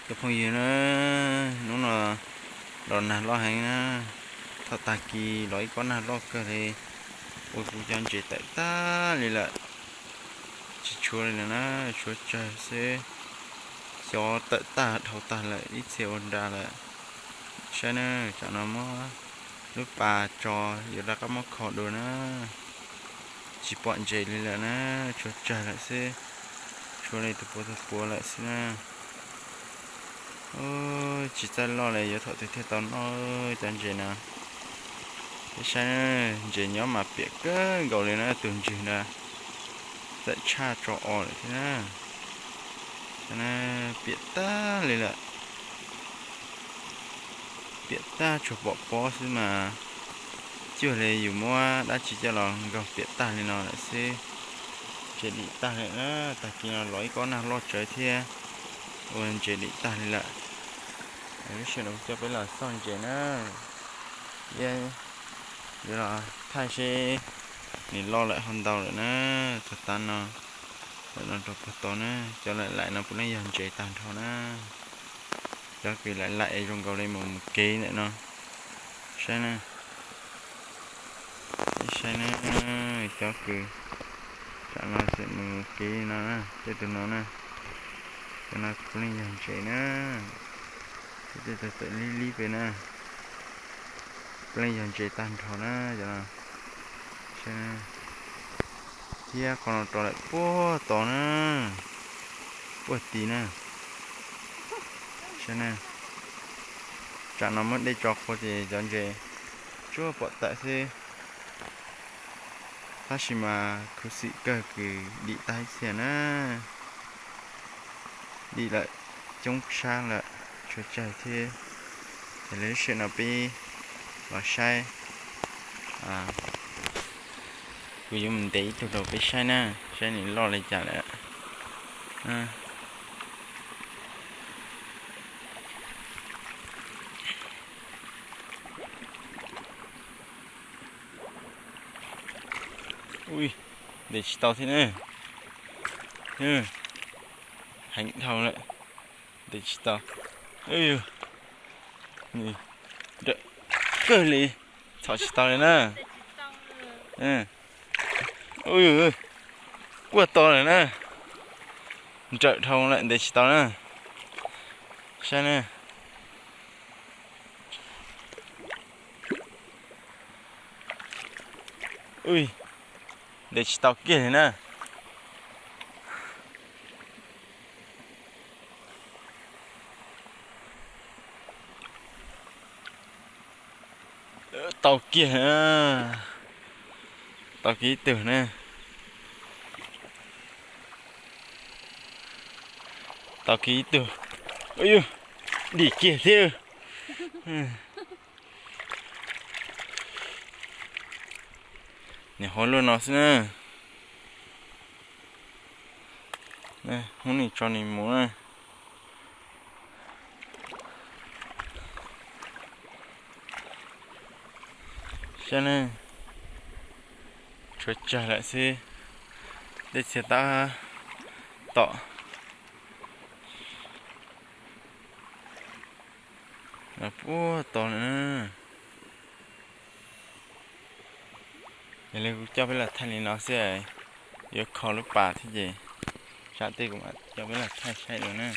Cov phooj ywg na, hnub no los nag loj heev na. Thaum tag kis los ib kob nag loj kawg li, ua kuv cov ntses tawm tag li lawm. Tsis tshuav li lawm na, tshuav tsawg xwb. Xyov tawm tag dhau tag lawm, ib txhia ua nra lawm. Saib na, tsam no muab lub pas tso, yuav rov qab muab kho dua na. Tsis pom ntses li lawm na, tshuav tsawg lawm xwb. Tshuav li tus puav tus puav lawm xwb na. Tsis txawj loj li, yuav thaum twg thiaj tau noj cov ntses na. Peb saib, ntses nyob mas piam kawg nkaus li na, tus ntswg na txawm tshaj tso os lawm thiab na. Piam tag li lawm. Piam tag tsuas pom pob xwb mas, cuag li yus muab dab tsi coj los nkaug piam tag li no lawm xwb. Ntses dim tag li na, tag kis no los ib kob nag loj tsawv thiab, ua ntses dim tag li lawm. Lub sij hawm no coj peb los xauj ntses na, yuav los thaij seb nws loj lawm hau ntau lawm na. Txog tav no, ntawm no rau puag tod na, cov laim laim no puav leej yog ntses tag nrho na. Cov kws laim laim zoo nkaus li mus mus kev ntawm no, saib na. Saib na, cov kws tam no tseem mus mus kev no na, tej tus no na, cov no puav leej yog ntses na. Tej tus tawm lib lib pem na, puav leej yog ntses tag nrho na cov no. Saib na, thiab qhov no rau lawm puag tod na, puag tid na. Saib na, tsam no muab dej tso qhua ces cov ntses tsuas pom tawm xwb. Tab sis mas khuv xim kawg kws dim tag ib txhia na, dim lawm coob sab lawm, tshuav tsawg thiab. Ces lub sij hawm no peb los saib, kuv yuav mus ntes ib tug rau peb saib na, saib nws loj li cas lawm. Ui, ntes tsis tau thiab na. Heev dhau lawm, ntes tsis tau. Nrawm kawg li, txhom tsis tau li na. Kuaj to lawm na. Nrawm dhau lawm, ntes tsis tau na. Saib na. Ui, ntes tsis tau kiag li na. Tau kiag, tau kiag ib tug na. Tau kiag ib tug. Dim kiag thiab. Niam hov luaj no xwb na. Hnub nim tso nim mus na. Saib na, tshuav tsawg lawm xwb, tej txhia tab tom los puag tod lawm na. Yog li kuv coj peb los thaij li no xwb, yuav kho lub pas thiab ces tsam tej kuv mam coj peb los thaij saib dua na.